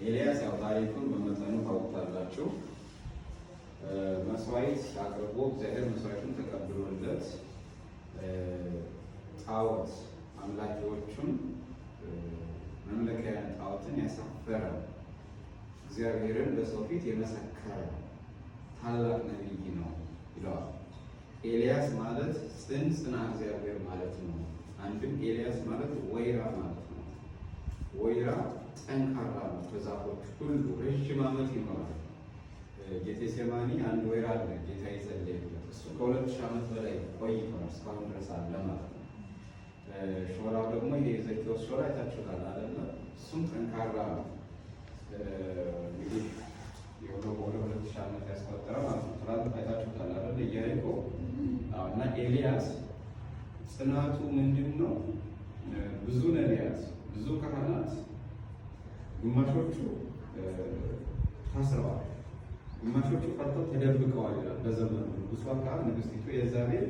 ኤልያስ ያው ታሪኩን በመጠኑ ታውቁታላችሁ። መስዋዕት አቅርቦ እግዚአብሔር መስዋዕቱን ተቀብሎለት ጣዖት አምላኪዎቹን መምለኪያ ጣዖትን ያሳፈረ፣ እግዚአብሔርን በሰው ፊት የመሰከረ ታላቅ ነቢይ ነው ይለዋል። ኤልያስ ማለት ጽን ጽና እግዚአብሔር ማለት ነው። አንድም ኤልያስ ማለት ወይራ ማለት ነው። ወይራ ጠንካራ ነው፣ ከዛፎች ሁሉ ረዥም ዓመት ይኖራል። ጌቴሴማኒ አንድ ወይራ አለ ጌታ የጸለየበት፣ እሱ ከ2000 ዓመት በላይ ቆይቷል፣ እስካሁን ድረስ አለ ማለት ነው። ሾላው ደግሞ ይሄ የዘኬዎስ ሾላ አይታችሁታል አይደለ? እሱም ጠንካራ ነው። እንግዲህ የሆነ በሆነ 2000 ዓመት ያስቆጠረ ማለት ነው። ትናንት አይታችሁታል አይደለ? ኢያሪኮ። እና ኤልያስ ጽናቱ ምንድን ነው? ብዙ ነቢያት፣ ብዙ ካህናት ግማሾቹ ታስረዋል፣ ግማሾቹ ፈርተው ተደብቀዋል ይላል። በዘመኑ ንጉሷ አክዓብ፣ ንግስቲቱ ኤልዛቤል